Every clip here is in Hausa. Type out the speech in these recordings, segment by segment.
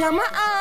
Jama'a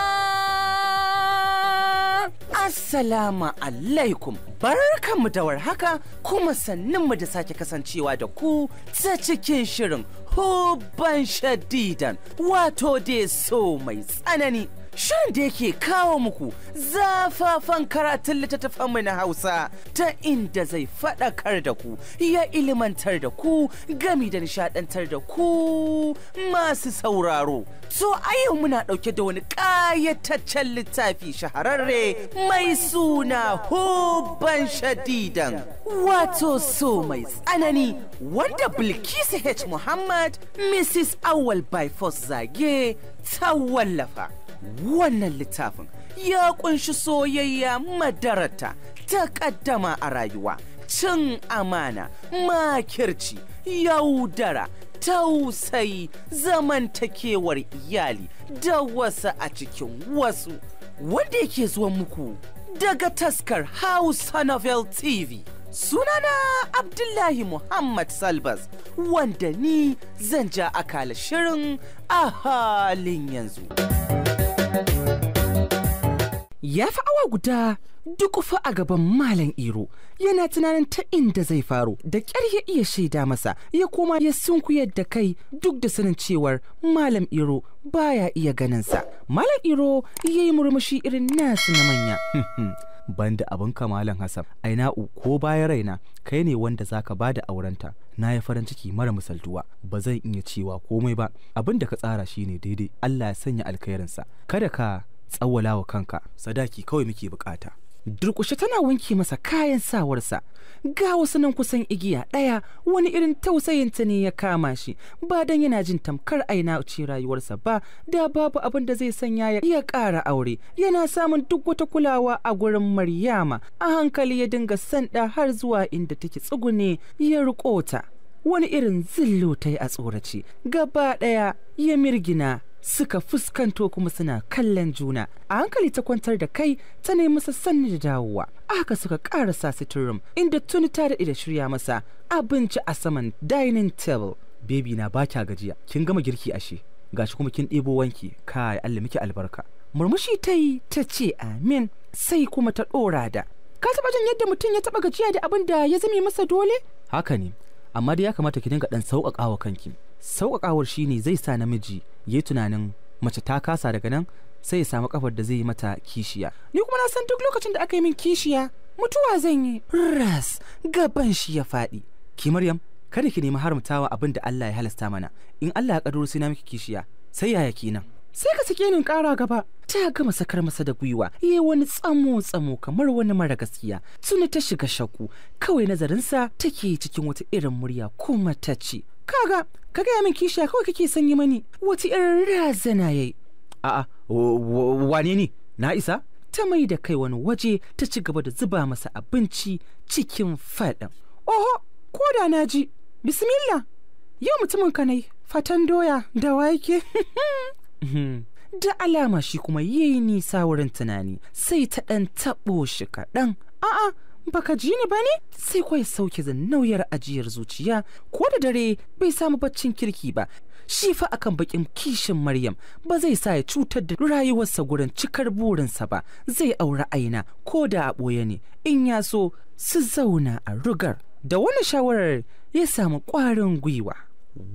Assalamu alaikum, barkanmu da warhaka kuma sannunmu da sake kasancewa da ku ta cikin shirin Hubban Shadidan, wato dai so mai tsanani. Shirin da yake kawo muku zafafan karatun littattafanmu na Hausa ta inda zai faɗakar da ku, ya ilimantar da ku, gami da nishaɗantar da ku masu sauraro. So a yau muna ɗauke da wani ƙayataccen littafi shahararre mai suna Hubban Shadidan, wato so mai tsanani, wanda Bilkisu H. Muhammad, Mrs. Awal by Force Zage ta wallafa. Wannan littafin ya kunshi soyayya madarata ta kaddama a rayuwa, cin amana, makirci, yaudara, tausayi, zamantakewar iyali da wasu a cikin wasu, wanda yake zuwa muku daga taskar Hausa Novel TV. Sunana Abdullahi Muhammad Salbas, wanda ni zan ja akala shirin a halin yanzu. Ya fi awa guda dukufa a gaban Malam Iro, yana tunanin ta inda zai faru. Da ƙyar ya iya shaida masa, ya koma ya sunkuyar da kai duk da sanin cewar Malam Iro baya iya ganinsa. Malam Iro ya yi murmushi irin nasu na manya. Banda abin kamalan Hassan, Aina'u ko bayan raina kai ne wanda zaka bada aurenta. Na yi farin ciki mara misaltuwa, ba zan iya cewa komai ba. Abin da ka tsara shine daidai, Allah ya sanya alkhairinsa. Kada ka tsawwala wa kanka, sadaki kawai muke bukata. Durƙushe tana wanke masa kayan sawarsa, ga wasu nan kusan igiya ɗaya. Wani irin tausayinta ne ya kama shi, ba dan yana jin tamkar Aina ce rayuwarsa ba, da babu abin da zai sanya ya ƙara aure. Yana samun duk wata kulawa a gurin Maryama. A hankali ya dinga sanda har zuwa inda take tsugune ya riƙo ta. Wani irin zillo ta yi a tsorace, gaba ɗaya ya mirgina. Suka fuskanto kuma suna kallon juna. A hankali ta kwantar da kai ta nemi masa sanni da dawowa. Haka suka karasa sitting room, inda tuni ta daɗe da shirya masa abinci a saman dining table. Baby na, ba kya gajiya? Kin gama girki ashe, gashi kuma kin ɗebo wanki. Kai, Allah miki albarka. Murmushi ta yi ta ce amin, sai kuma ta ɗora da, ka taɓa jin yadda mutum ya taɓa gajiya da abin da ya zame masa dole? Haka ne, amma dai ya kamata ki dinga ɗan sauƙaƙawa kanki. Sauƙaƙawar shine zai sa namiji ya yi tunanin mace ta kasa, daga nan sai ya samu kafar da zai yi mata kishiya. Ni kuma na san duk lokacin da aka yi min kishiya mutuwa zan yi. Ras gaban shi ya faɗi. Ki Maryam, kada ki nemi haramtawa abin da Allah ya halasta mana. In Allah ya kaddaro sai na miki kishiya, sai yaya kenan? Sai ka sake ni ƙara gaba. Ta gama sakar masa da gwiwa, yi wani tsamo tsamo kamar wani mara gaskiya. Tuni ta shiga shakku, kawai nazarinsa take cikin wata irin murya kuma ta ce, kaga ka gaya min kishiya kawai kake son yi mani. Wata irin razana yayi. A'a, wane ne na isa? Ta mai da kai wani waje ta ci gaba da zuba masa abinci cikin faɗin, oho, ko da na ji. Bismillah, yau mutumin ka nai fatan doya da wake. Da alama shi kuma yayi nisa wurin tunani, sai ta ɗan taɓo shi kaɗan. A'a, baka ji ni bane? Sai kuwa ya sauke nauyar ajiyar zuciya. Ko da dare bai samu baccin kirki ba. Shi fa akan bakin kishin Maryam ba zai sa ya cutar da rayuwarsa gurin cikar burinsa ba. Zai auri Aina ko da a ɓoye ne, in ya so su zauna a rugar. Da wani shawarar ya samu ƙwarin gwiwa.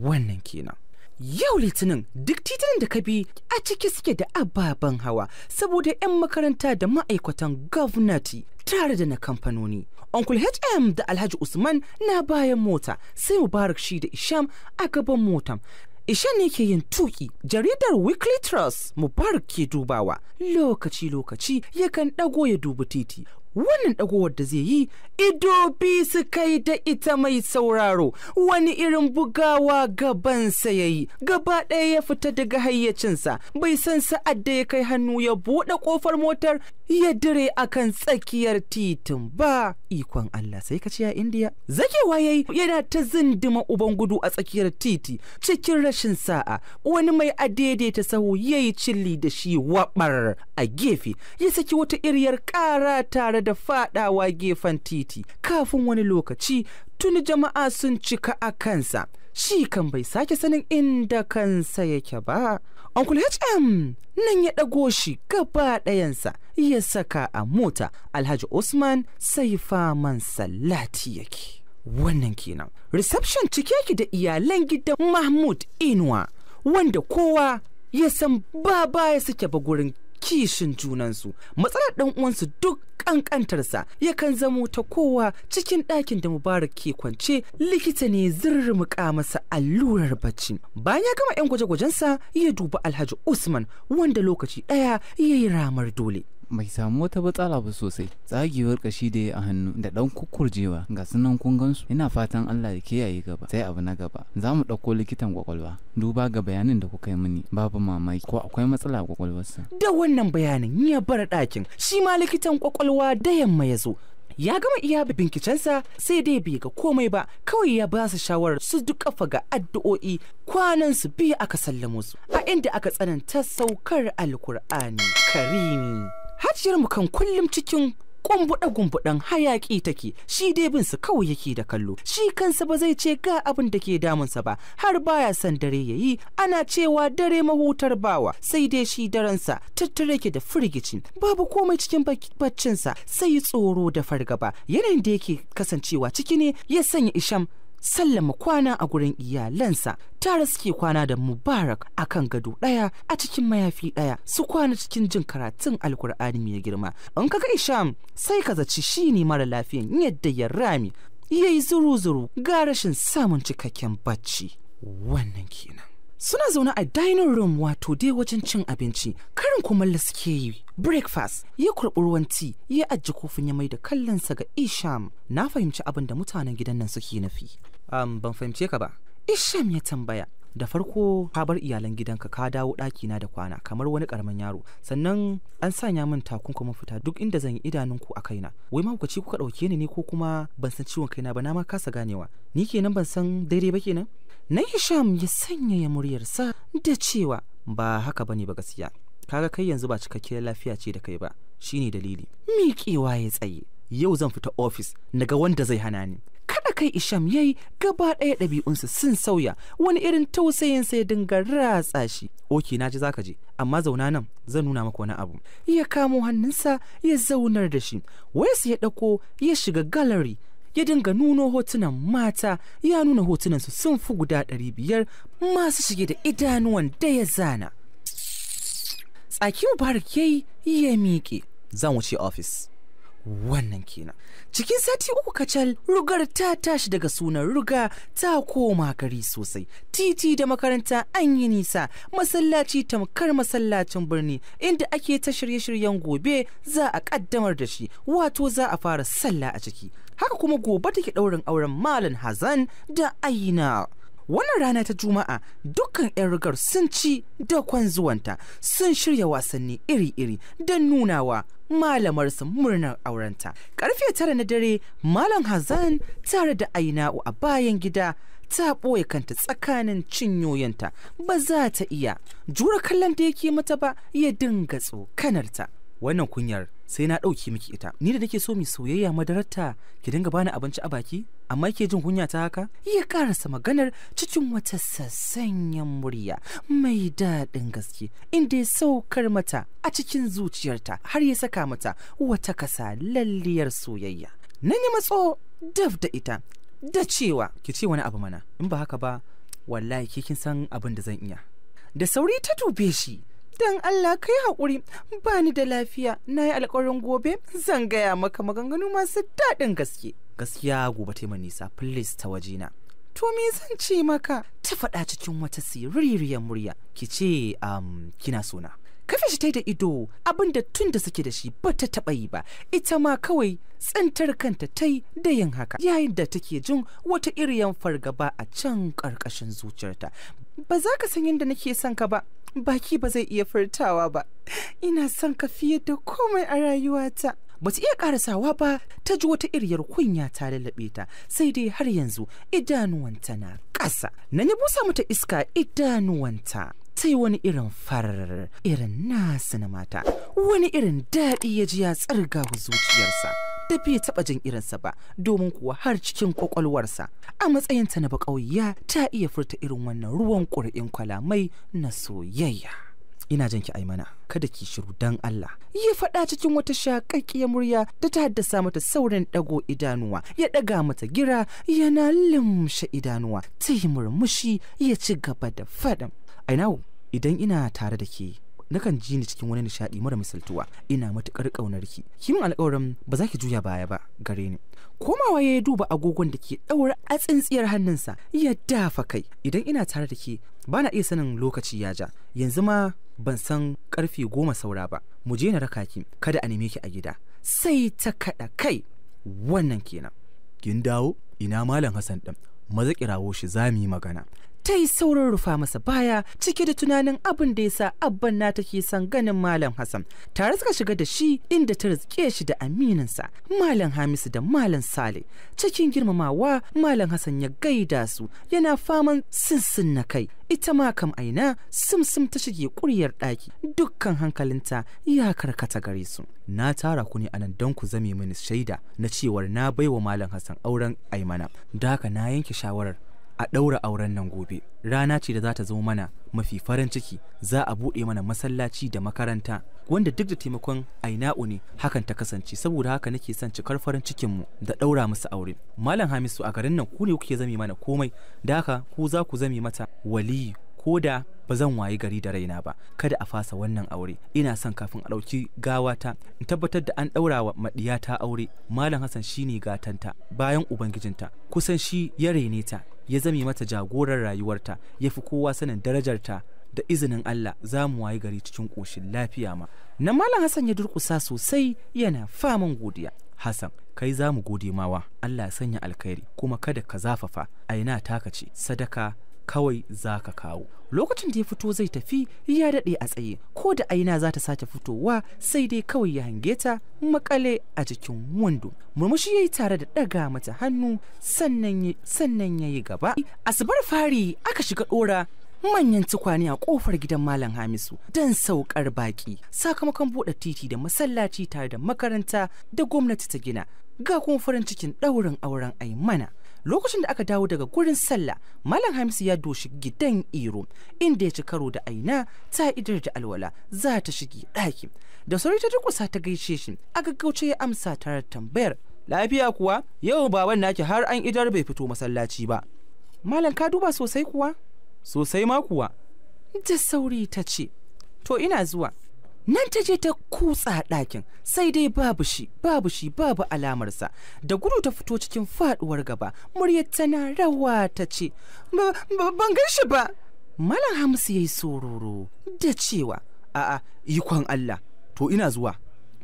Wannan kenan. Yau Litinin, duk titunan da ka bi a ciki suke da ababen hawa saboda 'yan makaranta da ma'aikatan gwamnati tare da na kamfanoni. Uncle HM da Alhaji Usman na bayan mota, sai Mubarak shi da Isham a gaban motan. Ishan ne ke yin tuki. Jaridar Weekly Trust Mubarak ke dubawa. Lokaci-lokaci yakan ɗago ya dubi titi. Wannan ɗagowar da zai yi, ido bi su kai da ita, mai sauraro, wani irin bugawa gabansa ya yi, gaba ɗaya ya fita daga hayyacinsa. Bai san sa'ad da ya kai hannu ya buɗe ƙofar motar ya dire akan tsakiyar titin ba. Ikon Allah, sai ka ce a Indiya. Zakewa ya yi yana ta zindima uban gudu a tsakiyar titi. Cikin rashin sa'a, wani mai adaidaita sahu ya yi cilli da shi, waɓar a gefe. Ya saki wata iriyar ƙara tare da fadawa gefen titi. Kafin wani lokaci tuni jama'a sun cika a kansa. Shi kan bai sake sanin inda kansa yake ba. Uncle HM nan ya ɗago shi gaba ɗayansa ya saka a mota. Alhaji Usman sai faman salati yake. Wannan kenan. Reception cike yake da iyalan gidan Mahmud Inuwa, wanda kowa ya san ba baya suke ba gurin kishin junansu. Matsalar ɗan uwansu duk ƙanƙantarsa yakan zamo ta kowa. Cikin ɗakin da Mubarak ke kwance, likita ne zurmuƙa masa allurar bacci. Bayan ya gama 'yan gwaje-gwajensa, ya duba Alhaji Usman, wanda lokaci ɗaya ya yi ramar dole. Bai samu wata matsala ba sosai. Tsagewar kashi da ya a hannu da ɗan kukkurjewa ga sunan kun gansu. Ina fatan Allah ya kiyaye gaba. Sai abu na gaba, za mu ɗauko likitan kwakwalwa. Duba ga bayanin da kuka yi mini, babu mamaki ko akwai matsala a kwakwalwarsa. Da wannan bayanin ya bar ɗakin. Shi ma likitan kwakwalwa da yamma ya zo. Ya gama iya bincikensa, sai dai bai ga komai ba. Kawai ya ba su shawarar su duƙafa ga addu'o'i. Kwanan su biyu aka sallamo su, a inda aka tsananta saukar Alkur'ani Karimi. Hajiyar mu kan kullum cikin kumbuɗe-gumbuɗen hayaƙi take. Shi dai bin su kawai yake da kallo. Shi kansa ba zai ce ga abin da ke damunsa ba, har baya son dare yayi. Ana cewa dare mahutar bawa, sai dai shi darensa tattare yake da firgici. Babu komai cikin baccinsa sai tsoro da fargaba. Yanayin da yake kasancewa ciki ne ya sanya Isham sallama kwana a gurin iyalansa. Tare suke kwana da Mubarak a kan gado ɗaya, a cikin mayafi ɗaya su kwana, cikin jin karatun Alkur'ani mai girma. In kaga Isham, sai ka zaci shi ne mara lafiyan, yadda ya rami, ya yi zuru-zuru, ga rashin samun cikakken bacci. Wannan kenan. Suna zaune a dining room, wato dai wajen cin abinci, karin kumallo suke yi, breakfast. Ya kurɓi ruwan tea, ya ajiye kofin, ya mai da kallonsa ga Isham. "Na fahimci abin da mutanen gidan nan suke nufi." Ban fahimce ka ba," Isham ya tambaya. "Da farko ka bar iyalan gidanka ka dawo ɗakina da kwana kamar wani ƙaramin yaro. Sannan an sanya min takunkumin fita. Duk inda zan yi, idanunku a kaina. Wai mahaukaci kuka ɗauke ni ne, ko kuma ban san ciwon kaina ba? Na ma kasa ganewa. Ni kenan ban san daidai ba kenan?" Na Hisham ya sanyaya muryarsa da cewa, "Ba haka bane ba gaskiya. Kaga kai yanzu ba cikakkiyar lafiya ce da kai ba, shine dalili." Miƙewa ya tsaye. "Yau zan fita ofis, naga wanda zai hana ni." Kada kai Isham yayi, gaba ɗaya ɗabi'unsa sun sauya, wani irin tausayinsa ya dinga ratsa shi. "Okay, na ji, zaka je, amma zauna nan, zan nuna maka wani abu." Ya kamo hannunsa ya zaunar da shi. Wayarsa ya ɗauko, ya shiga gallery, ya dinga nuno hotunan mata. Ya nuna hotunan su sun fi guda 500 masu shige da idanuwan da ya zana. Tsaki Mubarak yayi, ya miƙe. "Zan wuce ofis." Wannan kenan. Cikin sati 3 kacal, rugar ta tashi daga sunan ruga ta koma gari sosai. Titi da makaranta an yi nisa, masallaci tamkar masallacin birni, inda ake ta shirye-shiryen gobe za a kaddamar da shi, wato za a fara sallah a ciki. Haka kuma gobe take ɗaurin auren Malam Hazan da Aina. Wannan rana ta Juma'a, dukkan 'yan rigar sun ci dakon zuwanta, sun shirya wasanni iri-iri don nunawa malamarsu murnar aurenta. Karfe 9 na dare, Malam Hazan tare da Aina'u a bayan gida. Ta ɓoye kanta tsakanin cinyoyinta, ba za ta iya jura kallon da yake mata ba. Ya dinga tsokanarta. "Wannan kunyar sai na ɗauki miki ita. Ni da nake so mu soyayya madararta, ki dinga bani abinci a baki, amma ke jin kunya ta haka?" Ya karasa maganar cikin wata sassanyan murya mai daɗin gaske, inda ya saukar mata a cikin zuciyarta har ya saka mata wata kasalalliyar soyayya. Nan ya matso daf da ita da cewa, "Ki ce wani abu mana, in ba haka ba wallahi ke kin san abin da zan iya." Da sauri ta dube shi. "Don Allah kai haƙuri, ba ni da lafiya. Na yi alƙawarin gobe zan gaya maka maganganu masu daɗin gaske." "Gaskiya gobe ta nisa, please, ta wajena." "To me zan ce maka?" ta faɗa cikin wata siririyar murya. "Ki ce kina sona." Kafe shi ta da ido, abinda tun da suke da shi ba ta taɓa yi ba. Ita ma kawai tsintar kanta ta yi da yin haka, yayin da take jin wata iriyan fargaba a can ƙarƙashin zuciyarta. "Ba za ka san yadda nake son ka ba, baki ba zai iya furtawa ba. Ina son ka fiye da komai a rayuwata." Ba ta iya karasawa ba, ta ji wata iriyar kunya ta lallaɓe ta, sai dai har yanzu idanuwanta na ƙasa. Nan ya busa mata iska, idanuwanta ta yi wani irin farar irin nasu na mata. Wani irin daɗi ya ji ya tsarga zuciyarsa. da bai taɓa jin irinsa ba, domin kuwa har cikin ƙwaƙwalwarsa a matsayinta na baƙauya ta iya furta irin wannan ruwan ƙuri'in kwalamai na soyayya. Ina jin ki Aimana, kada ki shiru dan Allah, ya faɗa cikin wata shaƙaƙƙiyar murya da ta haddasa mata saurin ɗago idanuwa. Ya ɗaga mata gira yana limshe idanuwa, ta yi murmushi ya ci gaba da faɗin. Ainawu, idan ina tare da ke nakan ji ni cikin wani nishaɗi mara misaltuwa. Ina matuƙar ƙaunar ki. Ki min alƙawarin ba za ki juya baya ba gare ni. Komawa ya duba agogon da ke ɗaura a tsintsiyar hannunsa ya dafa kai. Idan ina tare da ke ba na iya sanin lokaci ya ja. Yanzu ma ban san 10:15 saura ba. Mu je na raka ki, kada a neme ki a gida. Sai ta kaɗa kai. Wannan kenan. Kin dawo? Ina Malam Hassan ɗin? Maza kirawo shi za mu yi magana. Ta yi saurin rufa masa baya cike da tunanin abin da ya sa abban na take son ganin Malam Hassan. Tare suka shiga da shi inda ta riske shi da amininsa Malam Hamisu da Malam Sale. Cikin girmamawa Malam Hassan ya gaida su yana faman sinsin na kai. Ita ma kam Aina sumsum ta shige kuryar ɗaki, dukkan hankalinta ya karkata gare su. Na tara ku ne anan don ku zame mini shaida na cewar na baiwa Malam Hassan auren Aimana. Da haka na yanke shawarar a ɗaura auren nan gobe. Rana ce da za ta zo mana mafi farin ciki. Za a buɗe mana masallaci da makaranta, wanda duk da taimakon Aina'u ne hakan ta kasance. Saboda haka nake son cikar farin cikinmu da ɗaura musu aure. Malam Hamisu, a garin nan ku ne kuke zame mana komai, da haka ku za ku zame mata waliyi ko da ba zan wayi gari da raina ba. Kada a fasa wannan aure. Ina son kafin a ɗauki gawata in tabbatar da an ɗaura wa maɗiyata aure. Malam Hassan shine gatanta bayan ubangijinta, kusan shi ya rene ta, ya zame mata jagorar rayuwarta, ya fi kowa sanin darajarta. Da izinin Allah za mu wayi gari cikin ƙoshin lafiya ma. Na Malam Hassan ya durƙusa sosai yana faman godiya. Hassan, kai za mu gode mawa. Allah ya sanya alkhairi, kuma kada ka zafafa. Aina taka ce, sadaka kawai za ka kawo. Lokacin da ya fito zai tafi ya daɗe a tsaye, ko da Aina za ta sake fitowa sai dai kawai ya hange ta makale a jikin wando. Murmushi ya yi tare da ɗaga mata hannu sannan ya yi gaba. Asibar fari aka shiga ɗora manyan tukwane a kofar gidan Malam Hamisu don saukar baki sakamakon buɗe titi da masallaci tare da makaranta da gwamnati ta gina, ga kuma farin cikin ɗaurin auren Aimana. Lokacin da aka dawo daga gurin sallah, Malam Hamisu ya doshi gidan Iro inda ya ci karo da Aina ta idar da alwala za ta shige ɗaki. Da sauri ta durƙusa ta gaishe shi, a gaggauce ya amsa tare da tambayar, lafiya kuwa? Yau baban naki har an idar bai fito masallaci ba. Malam, ka duba sosai kuwa? Sosai ma kuwa. Da sauri ta ce, to ina zuwa. Nan ta je ta kutsa ɗakin, sai dai babu shi, babu shi, babu alamarsa. Da gudu ta fito cikin faɗuwar gaba, muryar tana rawa ta ce, ban gan shi ba. Malam Hamisu ya yi sororo da cewa, a'a, ikon Allah, to ina zuwa,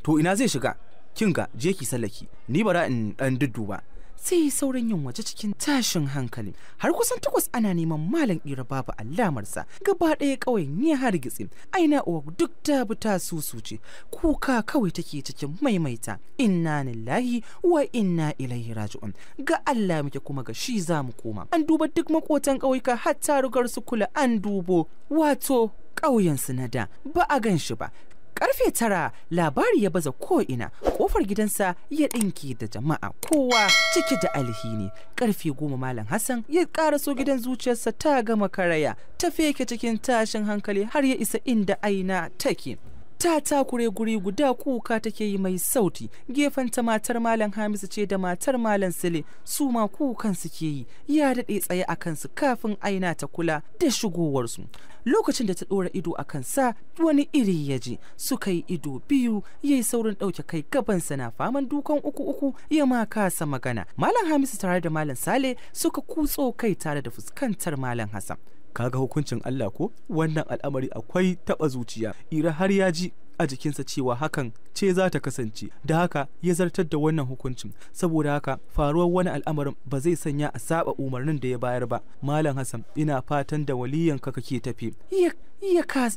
to ina zai shiga? Kinga, je ki sallaki, ni bara in ɗan dudduba. Sai saurin yin waje cikin tashin hankali. Har kusan 8 ana neman Malam Iro babu alamarsa. Gaba ɗaya ƙauyen ya hargitse. Aina uwa duk ta bi ta susuce, kuka kawai take cikin maimaita inna lillahi wa inna ilaihi raji'un. Ga Allah muke kuma ga shi za mu koma. An duba duk makotan ƙauyuka hatta rugar su kula an dubo, wato ƙauyen su na da ba a gan shi ba. 9:00 labari ya baza ko'ina, kofar gidansa ya ɗinke da jama'a, kowa cike da alhini. 10:00 Malam Hassan ya ƙaraso gidan, zuciyarsa ta gama karaya, ta feke cikin tashin hankali har ya isa inda Aina take. Ta takure guri guda kuka take yi mai sauti. Gefenta matar Malam Hamisu ce da matar Malam Sule, su ma kukan suke yi. Ya daɗe tsaye a kansu kafin Aina ta kula da shigowarsu. Lokacin da ta ɗora ido a kansa wani iri ya ji, suka yi ido biyu, ya yi saurin ɗauke kai, gabansa na faman dukan uku uku, ya ma kasa magana. Malam Hamisu tare da Malam Sale suka kutso kai tare da fuskantar Malam Hassan. Kaga hukuncin Allah ko? Wannan al'amari akwai taɓa zuciya. Ira har ya ji a jikinsa cewa hakan ce za ta kasance, da haka ya zartar da wannan hukuncin. Saboda haka faruwar wani al'amarin ba zai sanya a saba umarnin da ya bayar ba. Malam Hassan, ina fatan da waliyanka kake tafi.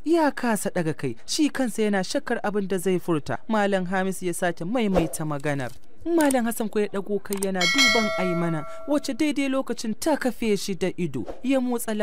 Ya kasa daga kai, shi kansa yana shakkar abin da zai furta. Malam Hamisu ya sake maimaita maganar. Malam Hassan ko ya ɗago kai yana duban Aimana, wacce daidai lokacin ta kafe shi da ido. Ya motsa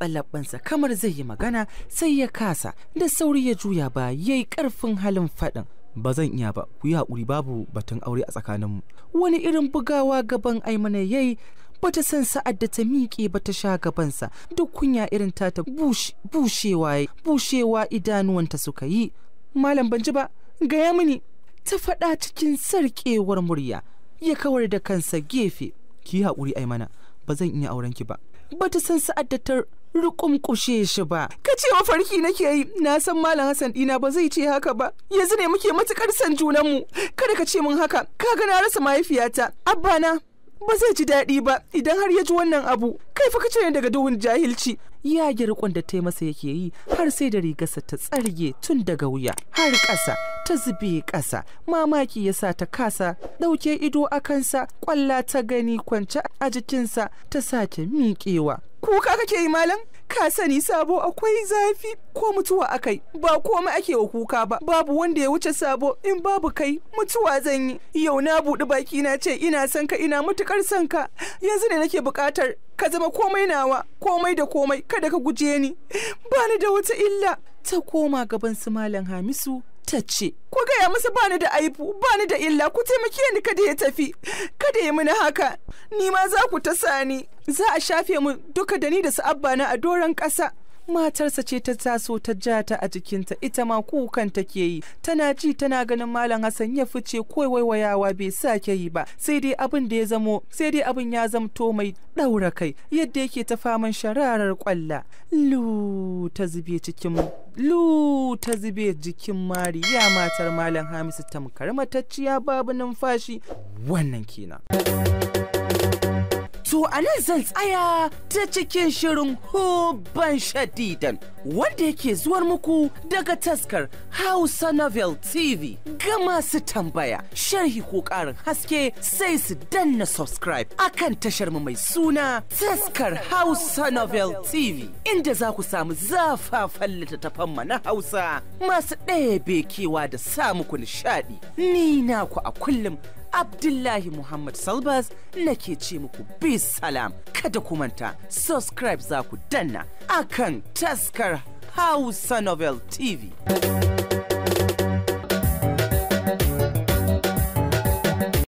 labbansa kamar zai yi magana sai ya kasa. Da sauri ya juya ba yayi karfin halin faɗin, Ba zan iya ba, ku yi haƙuri, babu batun aure a tsakaninmu. Wani irin bugawa gaban Aimana yayi, bata san sa'ad da ta miƙe ba ta sha gabansa. Duk kunya irin ta ta bushewa bushewa idanuwanta suka yi. Malam, ban ji ba, gaya mini, ta faɗa cikin sarƙewar murya. Ya kawar da kansa gefe. Ki haƙuri Aimana, ba zan iya auren ki ba. Bata san sa'ad da ta rukumkushe shi ba. Ka ce mafarki nake yi, na san Malam Hassan ɗina ba zai ce haka ba. Yanzu ne muke matukar son junanmu, kada ka ce min haka. Kaga na rasa mahaifiyata, abba na ba zai ji daɗi ba idan har ya ji wannan abu. Kai fa ka cire daga duhun jahilci. Ya rikon da ta yi masa yake yi har sai da rigarsa ta tsarge tun daga wuya har ƙasa ta zube ƙasa. Mamaki ya sa ta kasa ɗauke ido a kansa. Ƙwalla ta gani kwance a jikinsa, ta sake miƙewa. Kuka kake yi malam? Ka sani sabo akwai zafi, ko mutuwa akai ba komai ake wa kuka ba. Babu wanda ya wuce sabo, in babu kai mutuwa zan yi. Yau na buɗi baki na ce ina son ka, ina matukar son ka. Yanzu ne nake buƙatar ka zama komai nawa, komai da komai. Kada ka guje ni, bani da wata illa. Ta koma gaban su Malam Hamisu ta ce, ku gaya masa bani da aibu, bani da illa, ku taimake ni kada ya tafi, kada ya mini haka. Ni ma za ku ta sani, za a shafe mu duka da ni da su abba na a doron ƙasa. Matarsa ce ta taso ta ja ta a jikinta, ita ma kukan take yi. Tana ji tana ganin Malam Hassan ya fice, ko waiwayawa bai sake yi ba. Sai dai abin da ya zamo, sai dai abin ya zamto mai ɗaura kai, yadda yake ta faman shararar kwalla. Lu ta zube cikin lu ta zube jikin Mariya matar Malam Hamisu tamkar matacciya, babu numfashi. Wannan kenan. To a nan zan tsaya ta cikin shirin Huban Shadidan wanda yake zuwar muku daga taskar Hausa Novel TV. Ga masu tambaya, sharhi ko ƙarin haske, sai su danna subscribe akan tashar mu mai suna Taskar Hausa Novel TV, inda za ku samu zafafan littattafan mu na Hausa masu ɗebe kewa da sa muku nishaɗi. Ni naku a kullum, Abdullahi Muhammad Salbas, nake ce muku bis salam. Kada ku manta, subscribe za ku danna akan Taskar Hausa Novel TV.